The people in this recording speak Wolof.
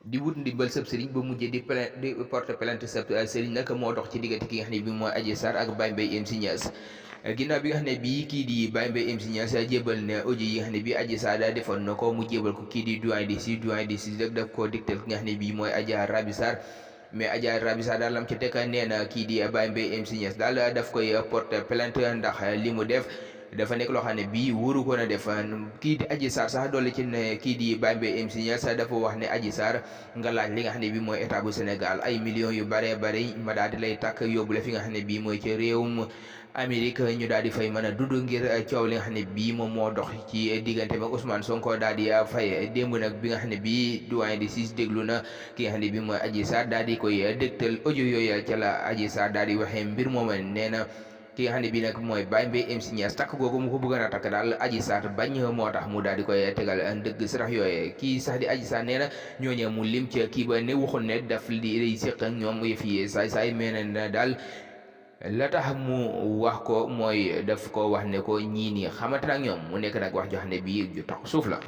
di wut ndimbal sëb sëriñ ba mujjee di porte plainte sëb sëriñ nag moo dox ci diggante ki nga xam ne bi mooy Adji Sarr ak Baye Mbaye MC Niass ginnaaw bi nga xam ne bii kii di Baye Mbaye MC Niass jébal ne audio yi nga xam ne bii Adji Sarr daa defoon na ko mu jébal ko kii di doyen des juges rek daf koo digtal ki nga xam ne bii mooy Adja Raby Sarr mais Adja Raby Sarr daal lam ci teg nee na kii di Baye Mbaye MC Niass daal daf koy porte plainte ndax li mu def dafa nekk loo xam ne bii wóoru ko na def kii di Adji Sarr sax dolli ci ne kii di Baye Mbaye MC Niass dafa wax ne Adji Sarr nga laaj li nga xam ne bii mooy état bu Sénégal ay millions yu bare bare ma daal di lay takk yóbbu la fi nga xam ne bii mooy ci réewum Amérique ñu daal di fay mën a dund ngir coow li nga xam ne bii moom moo dox ci diggante ba Ousmane Sonko daal di fay démb nag bi nga xam ne bii doyen des juges déglu na ki nga xam ne bii mooy Adji Sarr daal di koy dégtal audio yooyu ca la Adji Sarr daal di waxee mbir moom nee na ki nga xam ne bii nag mooy Baye Mbaye MC Niass takk googu mu ko bëggoon a takk daal Adji Sarr bañ moo tax mu daal di koy tegal ndëgg sarax yooyee kii sax di Adji Sarr nee na ñooñee mu lim ca kii ba ne waxul ne daf di séq ak ñoom yëf yi saay mais na daal la tax mu wax ko mooy daf ko wax ne ko ñii nii xamante nag ñoom mu nekk nag wax joo xam ne bii ju tax suuf la